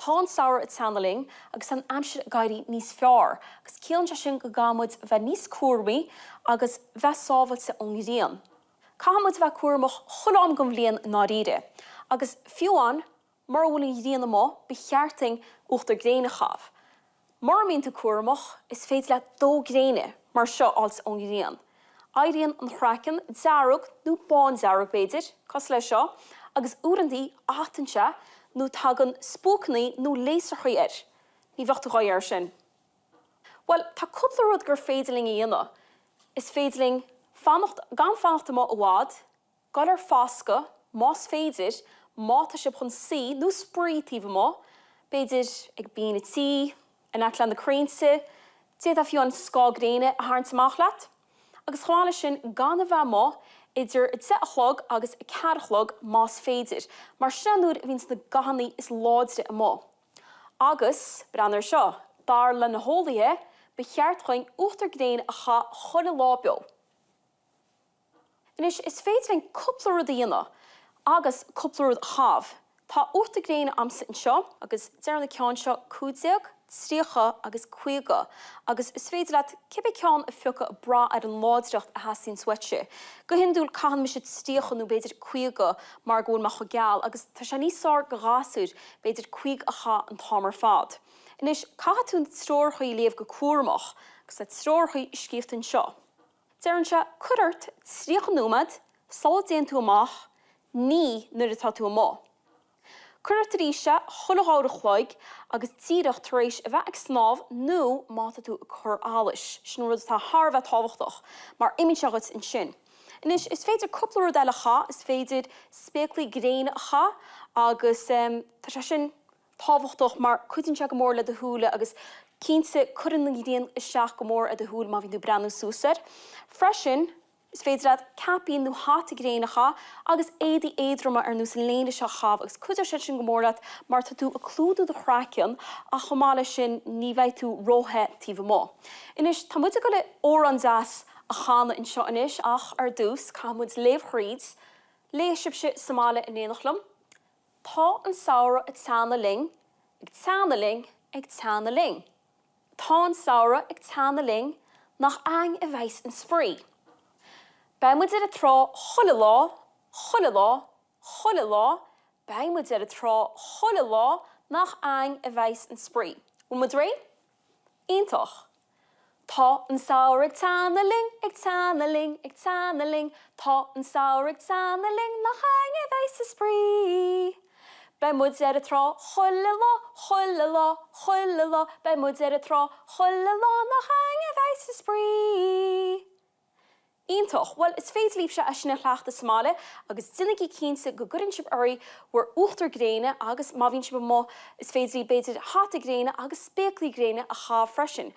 Tá an samhradh ag teannadh linn agus tá an aimsir ag éirí níos fearr agus ciallaíonn sé sin go gcaithfidh muid a bheith níos cúramaí agus bheith sábhailte ón ghrian. Caithfidh muid a bheith cúramach chuile am den bhliain i ndáiríre. Agus fiú amháin mura bhfuil an ghrian amuigh, ba cheart duinn uachtar gréine a chaitheamh. Mura mbíonn tú cúramach, is féidir leat dó gréine mar seo a fháilt ón ghrian. Éiríonn an craiceann dearg nó bándearg, b'fhéidir, cosúil le seo, agus uaireantaí atann sé nó tagann spuaiceanna nó léasarchaí air. Ní bheadh tú dhá iarraidh sin. Bhuel, tá cúpla rud gur féidir linn a dhéanamh. Is féidir linn fanacht, gan fanacht amuigh i bhfad, Gabháil ar foscadh, más féidir, má tá sibh chun suí nó spraoi taobh amuigh, b'fhéidir ag binn an tí, in aice le na crainnte, d'fhéadfá fiú amháin scáth gréine a tharraingt amach leat. Agus chomh maith leis sin, gan a bheith amuigh idir 10 a chlog agus 4 a chlog más féidir, mar sin é an uair a bhíonns na gathanna is láidre amuigh. Agus, breathnaigh ar seo, dar le na heolaithe, ba cheart dhuinn uachtar gréine a chaitheamh chuile lá beo. Anois, is féidir linn cúpla rud a dhéanamh agus cúpla rud a chaitheamh. Tá uachtar gréine a'msa anseo agus deireann na ceann seo 15, 30 agus 50 agus is féidir leat cibé ceann a phiocadh ag brath ar an láidreacht a theastaíonns uaitse. Go hiondúil caitheann mise 30 nó b'fhéidir 50 mar go bhfuil mé chomh geal agus tá sé níos fearr do ghasúir b'fhéidir 50 a chaitheamh an t-am ar fad. Anois, caithfidh tú na treorachaí a léamh go cúramach agus tá treorachaí scríobhta anseo. Deireann sé, cuir ort 30 nóiméad sula dtéann tú amach, ní nuair atá tú amuigh. Cuir ort arís é chuile dhá uair a chloig agus díreach tar éis a bheith ag snámh nó má tá tú ag cur allais. Sin rud atá thar a bheith tábhachtach mar imíonn sé dhuit ansin. Anois, is féidir cúpla rud eile a chaitheamh, is féidir spéaclaí gréine a chaitheamh agus tá sé sin tábhachtach mar cuidíonn sé go mór le do shúile agus cinnte cuireann an ghrian isteach go mór ar do shúile má bhíonn tú ag breathnú suas air. Freisin, is féidir leat caipín nó hata gréine a chaitheamh agus éadaí éadroma ar nós an léine seo a chaitheamh agus cuideoidh sé sin go mór leat mar tá tú ag clúdú do chraiceann ach chomh maith leis sin ní bheidh tú róthe taobh amuigh. Anois, tá muid ag dul amhrán deas a chanadh anseo anois ach ar dtús caithfidh muid léamh thríd. Léifidh sibhse sa mbaile in éineacht liom. Tá an samhradh ag teannadh linn, ag teannadh linn, ag teannadh linn. Tá an samhradh ag teannadh linn, nach a'ainn a bheas an spraoi. Beidh muid ar an trá chuile lá, chuile lá, chuile lá, beidh muid ar an trá chuile lá, nach a'ainn a bheas an spraoi. Bhfuil muid réidh? Iontach! Tá an samhradh ag teannadh linn, ag teannadh linn, ag teannadh linn, Tá an samhradh ag teannadh linn, nach a'ainn a bheas an spraoi. Beidh muid ar an trá chuile lá, chuile lá, chuile lá, Beidh muid ar an trá chuile lá, nach a'ainn a bheas an spraoi. Iontach! Bhuel, is féidir libhse é sin a chleachtadh sa mbaile agus déanaigí cinnte go gcuireann sibh oraibh bhur uachtar gréine agus má bhíonn sibh amuigh is féidir libh b'fhéidir hata gréine agus spéaclaí gréine a chaitheamh freisin.